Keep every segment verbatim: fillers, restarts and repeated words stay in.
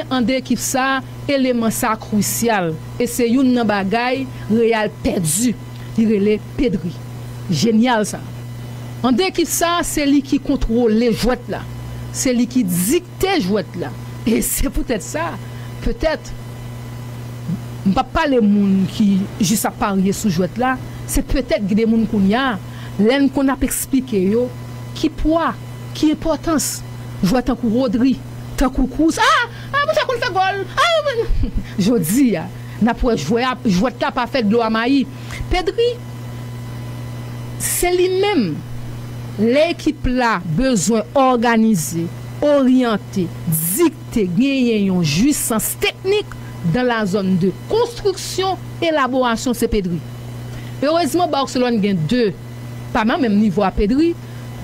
Anndan ekip sa a, eleman sa a krisyal, e se youn nan bagay Real pèdi. Li rele Pedri. Jenyal sa. Anndan ekip sa a, se li ki kontwole jwèt la. Se li ki dikte jwèt la. E se poutèt sa, petèt, m p ap pale moun ki jis ap parye sou jwèt la, se petèt gen de moun kounye a, lè n konn ap eksplike yo ki pwa, ki enpòtans jwè tankou Rodri, tankou Kroos. A! A, monchè konn fè gòl! A! Jodi a, n ap wè jwè a, jwèt la pa fè dlo a mayi. Pedri, se li menm, lè ekip la bezwen òganize, oryante, dikte, genyen yon jwisans teknik dans la zone de construction, élaboration, se Pedri. Erezman, Barcelone gen de pa nan menm nivo a Pedri.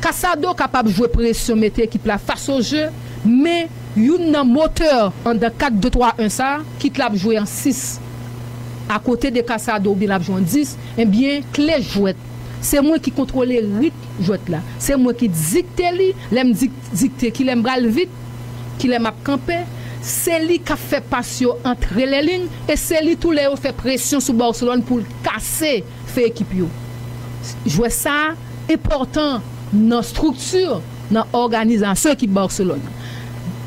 Casado kapab jwe presyon, mete ekip la fas o je, men youn nan motè anndan kat de twa en sa, kit l ap jwe an sis akote de Casado oubyen l ap jwe an dis, ebyen, kle jwèt. Se mwen ki kontwole ritm jwèt la. Se mwen ki dikte li, lè m dik-, dikte kilè m pral vit, kilè m ap kanpe. Se li k ap fè pas yo antre lè liy, e se li tou lè yo fè presyon sou Barcelone pou l kase fè ekip yo. Jwè sa a enpòtan nan estrikti, nan òganizasyon ekip Barcelone.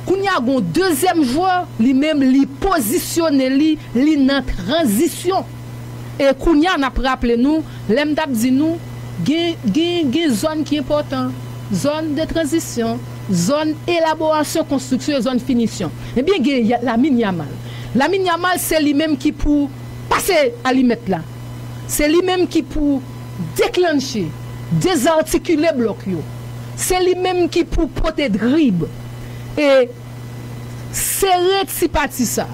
Kounye a, gen yon dezyèm jwè, li menm, li pozisyone li, li nan tranzisyon. E kounye a, n ap raple nou, lè m t ap di nou, gen, gen, gen zòn ki enpòtan, zòn de tranzisyon, zòn elaborasyon, konstriksyon e zòn finisyon. Ebyen, gen Ya-, Lamine Yamal. Lamine Yamal, se li menm ki pou pase alimèt la. Se li menm ki pou deklanche, dezatikile blòk yo. Se li menm ki pou pote drib e sere ti pati sa.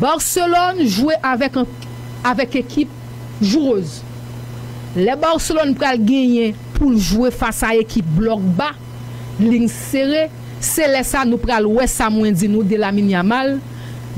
Barcelone jwe avèk an, avèk ekip jourèz. Lè Barcelone pral genyen pou l jwe fas a ekip blòk ba, liy sere, se lè sa nou pral wè sa mwen di nou de Lamine Yamal.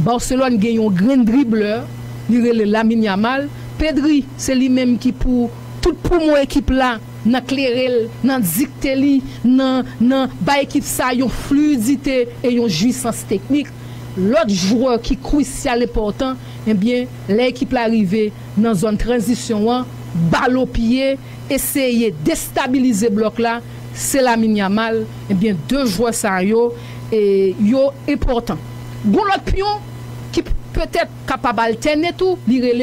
Barcelone gen yon grenn driblè, li rele Lamine Yamal. Pedri, se li menm ki pou tout poumon ekip la, nan klere l, nan dikte li, nan, nan bay ekip sa yon fliyidite e yon jwisans teknik. Lòt jwè ki krisyal enpòtan, ebyen, lè ekip la rive nan zòn tranzisyon an, bal o pye, eseye destabilize blòk la, se Lamine Yamal, ebyen, de jwè sa yo, e, yo enpòtan. Gon lòt pyon ki p-, petèt kapab altène tou, li rele